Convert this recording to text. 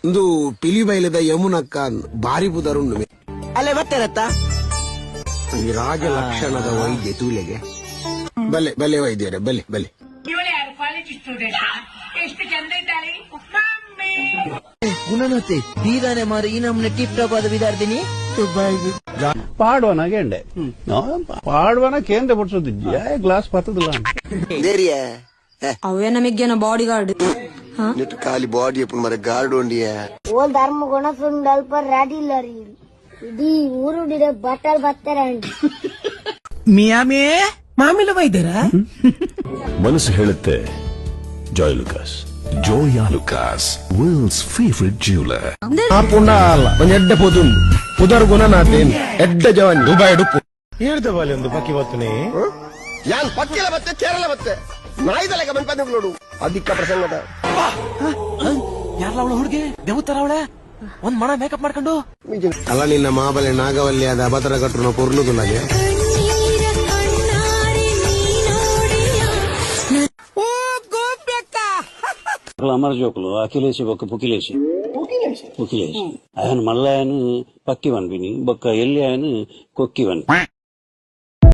ಇಂದು ಪಿಲಿಬೈಲದ ಯಮುನಕ್ಕ ಬಾರಿ ಪುದರುಂಡು. ಅಲ್ಲೇ ಬರ್ತಾರತ್ತ. ಈ ರಾಜ ಲಕ್ಷಣದ ವೈದ್ಯ ತೂಲೆಗೆ ಬಲೆ ಬಲೆ ವೈದ್ಯರೇ, ಬಲೆ ಬಲೆ. ಇವಳು ಯಾರು? College student? ಎಷ್ಟು ಚಂದ ಇದ್ದಾಳೆ ಮಮ್ಮಿ. ಗುಣನತೆ ಬೀದಾನೆ ಮಾರು ಈ ನಮ್ನೆ ಟಿಪ್ ಟಾಪ್ ಆದ ಬಿದಾರ್ದಿನಿ ದುಬೈಗೆ. ಪಾಡುವನ ಗೆಂಡೆ ಪಾಡುವನ ಕೇಂದ್ರ ಪಡಿಸೋದು ಗ್ಲಾಸ್ ಪತ್ತದಿಲ್ಲ. ದೇರಿಯ. ಅವೇ ನಮಗೇನ ಬಾಡಿ ಗಾರ್ಡ್. ನೆಟ್ ಖಾಲಿ ಬಾಡಿ ಅಪ್ಪನ ಮರ ಗಾರ್ಡ್ ಉಂಡಿಯ. ಓಲ್ ಧರ್ಮ ಗುಣ ಸುಂಡಲ್ಪ ರೆಡಿ ಇಲ್ಲ ರೀ. ಇಡೀ ಊರು ಬಟ್ಟಲ್ ಬರ್ತಾರ. ಮಿಯಾಮಿ ಮಾಮಿಲ ವೈದ್ಯರ. ಮನಸ್ಸು ಹೇಳುತ್ತೆ Joy Alukkas. Joyalukkas, world's favourite jeweller. ಆ ಪುಣ್ಣ ಅಲ್ಲ, ಒಂಜಿ ಎಡ್ಡೆ ಪೊದುಂಡು ಪುದರ್ ಗುಣನಾಥೇನ್, ಎಡ್ಡೆ ಜವಾನಿ ದುಬೈ ಉಡುಪು. ಹೇಳ್ದ ಬಾಲಿ ಒಂದು ಪಕ್ಕಿ ಬತ್ತನೆ. ಯಾನ್ ಪಕ್ಕಿಲ ಬತ್ತೆ, ಕೇರಳ ಬತ್ತೆ, ನಾಯಿದ ಲೆಕ್ಕ ಬಂದ್ ನೋಡು ಅಧಿಕ ಪ್ರಸಂಗದ. ಯಾರಲ್ಲ ಅವಳು ಹುಡುಗಿ? ದೇವತರ ಅವಳೆ, ಒಂದ್ ಮಣ ಮೇಕಪ್ ಮಾಡ್ಕೊಂಡು. ಅಲ್ಲ, ನಿನ್ನ ಮಾಬಲೆ ನಾಗವಲ್ಲಿ ಅದ ಅಬತರ ಕಟ್ಟುನ ಪೊರ್ಲುದುಲ್ಲಗೆ. ಅಮರ ಜೋಕುಲು ಅಖಿಲೇಶಿ ಬೊಕ್ಕ ಪುಕಿಲೇಶಿ ಪುಕಿಲೇಶಿ ಅಯನ್ ಮಲ್ಲಾಯನ್ ಪಕ್ಕಿ ವನ್ಪಿನಿ, ಬೊಕ್ಕ ಎಲ್ಲಿ ಅಯನ್ ಕೊಕ್ಕಿ ವನ್.